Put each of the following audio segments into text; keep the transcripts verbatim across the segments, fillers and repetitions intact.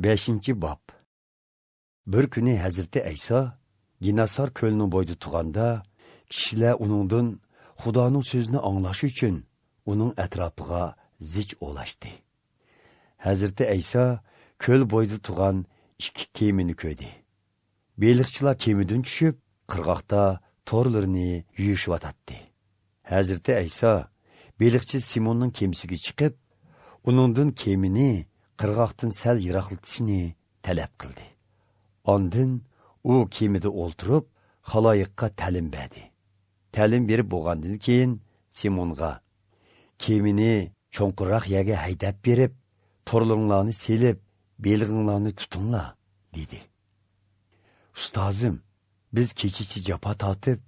بەشىنچى باب. بىر كۈنى ھەزرىتى ئەيسا گېناسار كۆلىنىڭ بويىدا تۇرغاندا، كىشىلەر ئۇنىڭدىن خۇدانىڭ سۆزىنى ئاڭلاش ئۈچۈن ئۇنىڭ ئەتراپىغا زىچ ئولاشتى. ھەزرىتى ئەيسا كۆل بويىدا تۇرغان ئىككى كېمىنى كۆردى. بېلىقچىلار كېمىدىن چۈشۈپ، قىرغاقتا تورلىرىنى يۇيۇشۇۋاتاتتى. ھەزرىتى ئەيسا بېلىقچى سىموننىڭ كېمىسىگە چىقىپ، ئۇنىڭدىن كېمىنى قىرغاقتىن سەل يىراقلىتىشنى تەلەپ قىلدى. ئاندىن ئۇ كېمىدە ئولتۇرۇپ، خالايىققا تەلىم بەردى. تەلىم بېرىپ بولغاندىن كېيىن، سىمونغا، «كېمىنى چوڭقۇرراق يەرگە ھەيدەپ بېرىپ، تورلىرىڭلارنى سېلىپ، بېلىغىڭلارنى تۇتۇڭلار» دېدى. «ئۇستازىم، بىز كېچىچە جاپا تارتىپ،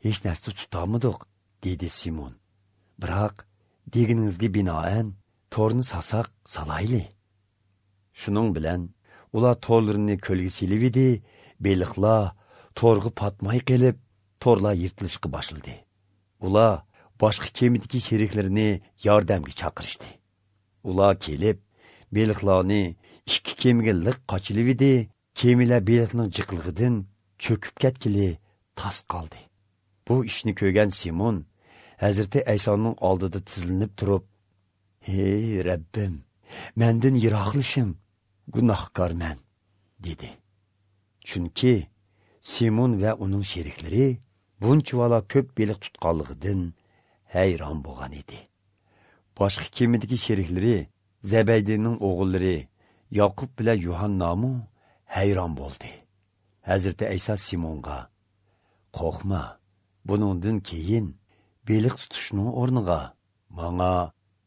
ھېچ نەرسە تۇتالمىدۇق» دېدى سىمون. «بىراق، دېگىنىڭىزگە بىنائەن، تورنى سالساق سالايلى.» شۇنىڭ بىلەن ئۇلار تورلىرىنى كۆلگە سېلىۋىدى، بېلىقلار تورغا پاتماي قېلىپ، تورلار يىرتىلىشقا باشلىدى. ئۇلار باشقا كېمىدىكى شېرىكلىرىنى ياردەمگە چاقىرىشتى. ئۇلار كېلىپ، بېلىقلارنى ئىككى كېمىگە لىق قاچىلىۋىدى، كېمىلەر بېلىقنىڭ جىقلىقىدىن چۆكۈپ كەتكىلى تاس قالدى. بۇ ئىشنى كۆرگەن سىمون ھەزرىتى ئەيسانىڭ ئالدىدا تىزلىنىپ تۇرۇپ، «ھەي رەببىم، مەندىن يىراقلىشىڭ، گۇناھكارمەن» دېدى. چۈنكى سىمون ۋە ئۇنىڭ شېرىكلىرى بۇنچىۋالا كۆپ بېلىق تۇتقانلىقىدىن ھەيران بولغان ئىدى. باشقا كېمىدىكى شېرىكلىرى، زەبەيدىنىڭ ئوغۇللىرى ياقۇپ بىلەن يوھاننامۇ ھەيران بولدى. ھەزرىتى ئەيسا سىمونغا، «قورقما، بۇنىڭدىن كېيىن بېلىق تۇتۇشنىڭ ئورنىغا ماڭا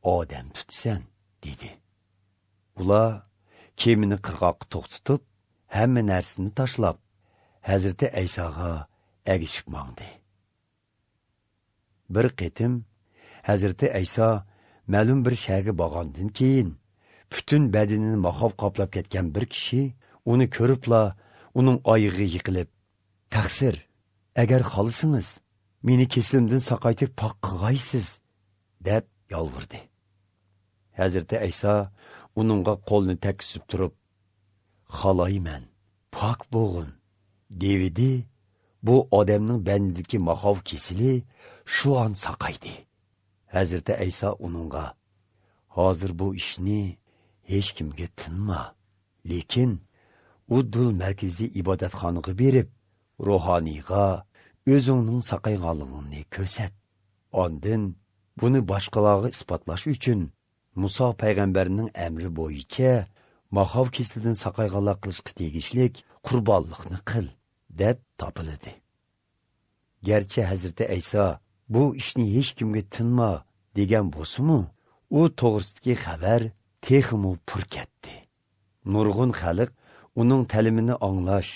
ئادەم تۇتىسەن» دېدى. ئۇلار كېمىنى قىرغاققا توختىتىپ، ھەممە نەرسىنى تاشلاپ، ھەزرىتى ئەيساغا ئەگىشىپ ماڭدى. بىر قېتىم ھەزرىتى ئەيسا مەلۇم بىر شەھەرگە بارغاندىن كېيىن، پۈتۈن بەدىنىنى ماخاۋ قاپلاپ كەتكەن بىر كىشى ئۇنى كۆرۈپلا، ئۇنىڭ ئايىغىغا يىقىلىپ، «تەقسىر، ئەگەر خالىسىڭىز، مېنى كېسىلىمدىن ساقايتىپ پاك قىلغايسىز» دەپ يالۋۇردى. ھەزرىتى ئەيسا ئۇنىڭغا قولىنى تەگكۈزۈپ تۇرۇپ، «خالايمەن، پاك بولغىن» دېۋىدى. بۇ ئادەمنىڭ بەدىنىدىكى ماخاۋ كېسىلى شۇ ئان ساقايدى. ھەزرىتى ئەيسا ئۇنىڭغا، «ھازىر بۇ ئىشنى ھېچكىمگە تىنما، لېكىن ئۇددۇل مەركىزىي ئىبادەتخانىغا بېرىپ، روھانىيغا ئۆزۈڭنىڭ ساقايغانلىقىڭنى كۆرسەت. ئاندىن بۇنى باشقىلارغا ئىسپاتلاش ئۈچۈن، مۇسا پەيغەمبەرنىڭ ئەمرى بويىچە ماخاۋ كېسىلىدىن ساقايغانلار قىلىشقا تېگىشلىك قۇربانلىقنى قىل» دەپ تاپىلىدى. گەرچە ھەزرىتى ئەيسا «بۇ ئىشنى ھېچكىمگە تىنما» دېگەن بولسىمۇ، ئۇ توغرىسىدىكى خەۋەر تېخىمۇ پۇر كەتتى. نۇرغۇن خەلق ئۇنىڭ تەلىمىنى ئاڭلاش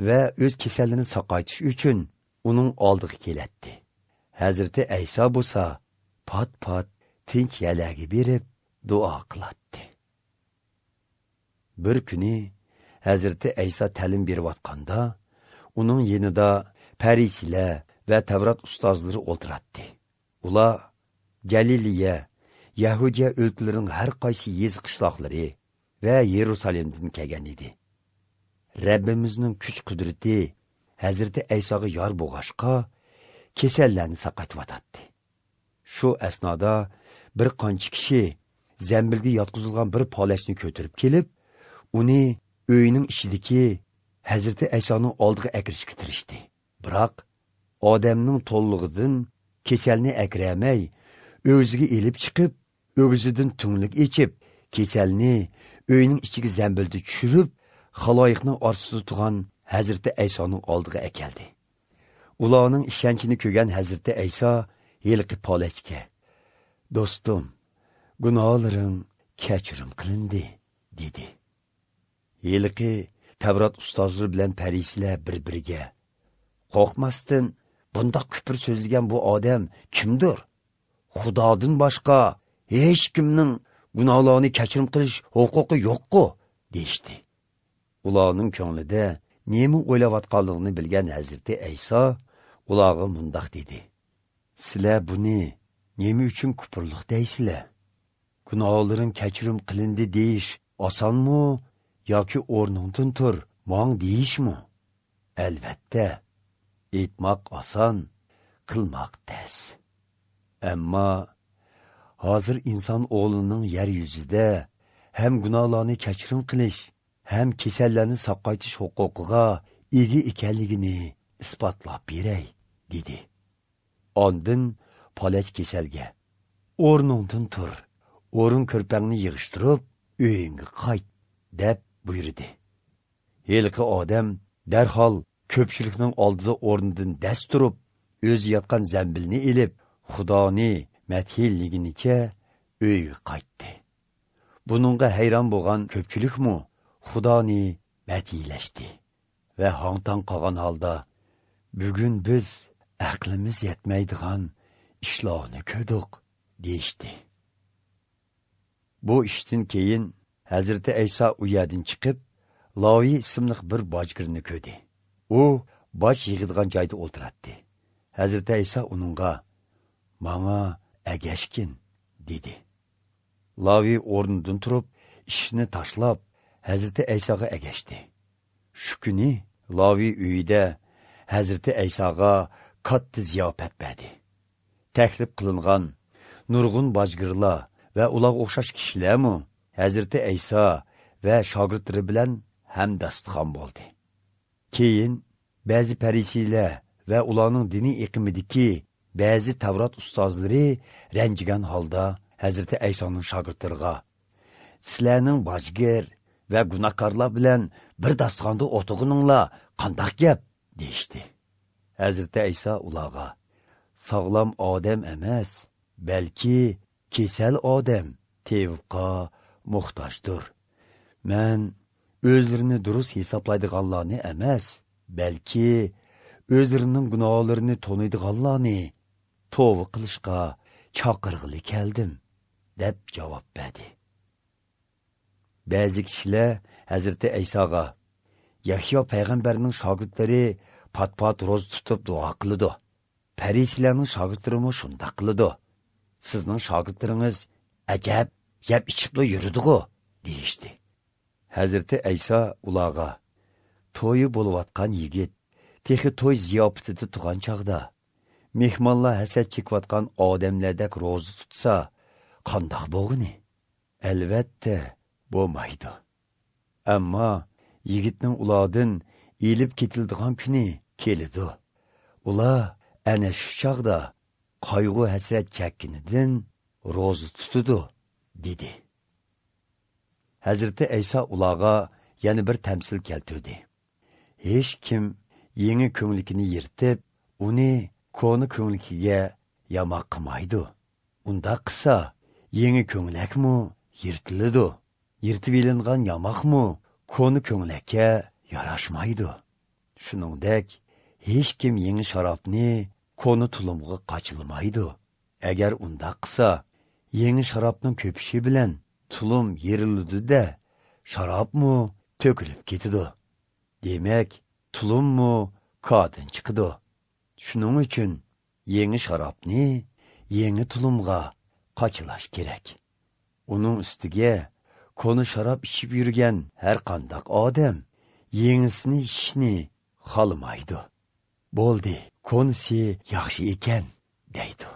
ۋە ئۆز كېسەللىرىنى ساقايتىش ئۈچۈن ئۇنىڭ ئالدىغا كېلەتتى. ھەزرىتى ئەيسا بولسا پات-پات تىنچ يەرلەرگە بېرىپ دۇئا قىلاتتى. بىر كۈنى ھەزرىتى ئەيسا تەلىم بېرىۋاتقاندا، ئۇنىڭ يېنىدا پەرىسىيلەر ۋە تەۋرات ئۇستازلىرى ئولتۇراتتى. ئۇلار جەلىلىيە، يەھۇدىيە ئۆلكىلىرىنىڭ ھەر قايسى يېزا قىشلاقلىرى ۋە يېرۇسالېمدىن كەلگەن ئىدى. رەببىمىزنىڭ كۈچ قۇدرىتى ھەزرىتى ئەيساغا يار بولغاچقا، كېسەللەرنى ساقايتىۋاتاتتى. شۇ ئەسنادا بىر قانچە كىشى زەمبىلگە ياتقۇزۇلغان بىر پالەچنى كۆتۈرۈپ كېلىپ، ئۇنى ئۆينىڭ ئىچىدىكى ھەزرىتى ئەيسانىڭ ئالدىغا ئەكىرىشكە تىرىشتى. بىراق ئادەمنىڭ تولىلىقىدىن كېسەلنى ئەكىرەلمەي، ئۆگزىگە ئېلىپ چىقىپ، ئۆگزىدىن تۈڭلۈك ئېچىپ، كېسەلنى ئۆينىڭ ئىچىگە زەمبىلدە چۈشۈرۈپ، خالايىقنىڭ ئارىسىدا تۇرغان ھەزرىتى ئەيسانىڭ ئالدىغا ئەكەلدى. ئۇلارنىڭ ئىشەنچىنى كۆرگەن ھەزرىتى ئەيسا ھېلىقى پالەچكە، «دوستۇم، گۇناھلىرىڭ كەچۈرۈم قىلىندى» دېدى. ھېلىقى تەۋرات ئۇستازلىرى بىلەن پەرىسىيلەر بىر-بىرىگە، «قورقماستىن، بۇنداق كۈپۈر سۆزلىگەن بۇ ئادەم كىمدۇر؟ خۇدادىن باشقا ھېچكىمنىڭ گۇناھلارنى كەچۈرۈم قىلىش ھوقۇقى يوققۇ؟» دېيىشتى. ئۇلارنىڭ كۆڭلىدە نېمە ئويلاۋاتقانلىقىنى بىلگەن ھەزرىتى ئەيسا ئۇلارغا مۇنداق دېدى: «سىلەر بۇنى نېمە ئۈچۈن كۇپۇرلۇق دەيسىلەر؟ گۇناھلىرىڭ كەچۈرۈم قىلىندى دېيىش ئاسانمۇ ياكى ئورنۇڭدىن تۇر، ماڭ دېيىشمۇ؟ ئەلۋەتتە، ئېيتماق ئاسان، قىلماق تەس. ئەمما ھازىر ئىنسان ئوغلىنىڭ يەر يۈزىدە ھەم گۇناھلارنى كەچۈرۈم قىلىش، ھەم كېسەللەرنى ساقايتىش ھوقۇقىغا ئىگە ئىكەنلىكىنى ئىسپاتلاپ بېرەي، دېدى. ئاندىن پالەچ كېسەلگە، «ئورنۇڭدىن تۇر، ئورۇن كۆرپەڭنى يىغىشتۇرۇپ، ئۆيۈڭگە قايت» دەپ بۇيرۇدى. ھېلىقى ئادەم دەرھال كۆپچىلىكنىڭ ئالدىدا ئورنىدىن دەس تۇرۇپ، ئۆزى ياتقان زەمبىلنى ئېلىپ، خۇدانى مەدھىيلىگىنىچە ئۆيىگە قايتتى. بۇنىڭغا ھەيران بولغان كۆپچىلىكمۇ خۇدانى مەدھىيلەشتى ۋە ھاڭ-تاڭ قالغان ھالدا، «بۈگۈن بىز ئەقلىمىز يەتمەيدىغان ئىشلارنى كۆردۇق» دېيىشتى. بۇ ئىشتىن كېيىن ھەزرىتى ئەيسا ئۇ يەردىن چىقىپ، لاۋى ئىسىملىق بىر باجگىرنى كۆردى. ئۇ باج يىغىدىغان جايدا ئولتۇراتتى. ھەزرىتى ئەيسا ئۇنىڭغا، «ماڭا ئەگەشكىن» دېدى. لاۋى ئورنىدىن تۇرۇپ، ئىشىنى تاشلاپ، ھەزرىتى ئەيساغا ئەگەشتى. شۇ كۈنى لاۋى ئۆيىدە ھەزرىتى ئەيساغا كاتتا زىياپەت بەردى. تەكلىپ قىلىنغان نۇرغۇن باجگىرلار ۋە ئۇلارغا ئوخشاش كىشىلەرمۇ ھەزرىتى ئەيسا ۋە شاگىرتلىرى بىلەن ھەمداستىخان بولدى. كېيىن بەزى پەرىسىيلەر ۋە ئۇلارنىڭ دىنىي ئېقىمىدىكى بەزى تەۋرات ئۇستازلىرى رەنجىگەن ھالدا ھەزرىتى ئەيسانىڭ شاگىرتلىرىغا، «سىلەرنىڭ باجگىر ۋە گۇناھكارلار بىلەن بىر داستىخاندا ئولتۇرغىنىڭلار قانداق گەپ؟» دېيىشتى. ھەزرىتى ئەيسا ئۇلارغا، «ساغلام ئادەم ئەمەس، بەلكى كېسەل ئادەم تېۋىپقا موھتاجدۇر. مەن ئۆزلىرىنى دۇرۇس ھېسابلايدىغانلارنى ئەمەس، بەلكى ئۆزلىرىنىڭ گۇناھلىرىنى تونۇيدىغانلارنى توۋا قىلىشقا چاقىرغىلى كەلدىم» دەپ جاۋاب بەردى. بەزى كىشىلەر ھەزرىتى ئەيساغا، «يەھيا پەيغەمبەرنىڭ شاگىرتلىرى پات-پات روزا تۇتۇپ دۇئا قىلىدۇ. پەرىسىيلەرنىڭ شاگىرتلىرىمۇ شۇنداق قىلىدۇ. سىزنىڭ شاگىرتلىرىڭىز ئەجەب يەپ ئىچىپلا يۈرىدىغۇ» دېيىشتى. ھەزرىتى ئەيسا ئۇلارغا، «تويى بولۇۋاتقان يىگىت تېخى توي زىياپىتىدە تۇرغان چاغدا، مېھمانلار ھەسرەت چېكىۋاتقان ئادەملەردەك روزا تۇتسا، قانداق بولغىنى؟ ئەلۋەتتە، بولمايدۇ. ئەمما يىگىتنىڭ ئۇلاردىن ئېلىپ كېتىلىدىغان كۈنى كېلىدۇ. ئۇلار ئەنە شۇ چاغدا قايغۇ-ھەسرەت چەككىنىدىن روزا تۇتىدۇ» دېدى. ھەزرىتى ئەيسا ئۇلارغا يەنە بىر تەمسىل كەلتۈردى. ھېچكىم يېڭى كۆڭلىكىنى يىرتىپ، ئۇنى كونا كۆڭلىكىگە ياماق قىلمايدۇ. ئۇنداق قىلسا، يېڭى كۆڭلەكمۇ يىرتىلىدۇ. يىرتىۋېلىنغان ياماقمۇ كونا كۆڭلەككە ياراشمايدۇ. شۇنىڭدەك، ھېچكىم يېڭى شارابنى كونا تۇلۇمغا قاچىلىمايدۇ. ئەگەر ئۇنداق قىلسا، يېڭى شارابنىڭ كۆپۈشى بىلەن تۇلۇم يېرىلىدۇ-دە، شارابمۇ تۆكۈلۈپ كېتىدۇ. دېمەك، تۇلۇممۇ كادىن چىقىدۇ. شۇنىڭ ئۈچۈن يېڭى شارابنى يېڭى تۇلۇمغا قاچىلاش كېرەك. ئۇنىڭ ئۈستىگە، كونا شاراب ئىچىپ يۈرگەن ھەر قانداق ئادەم يېڭىسىنى ئىچىشنى خالىمايدۇ. «بولدى، كونىسى ياخشى ئىكەن» دەيدۇ.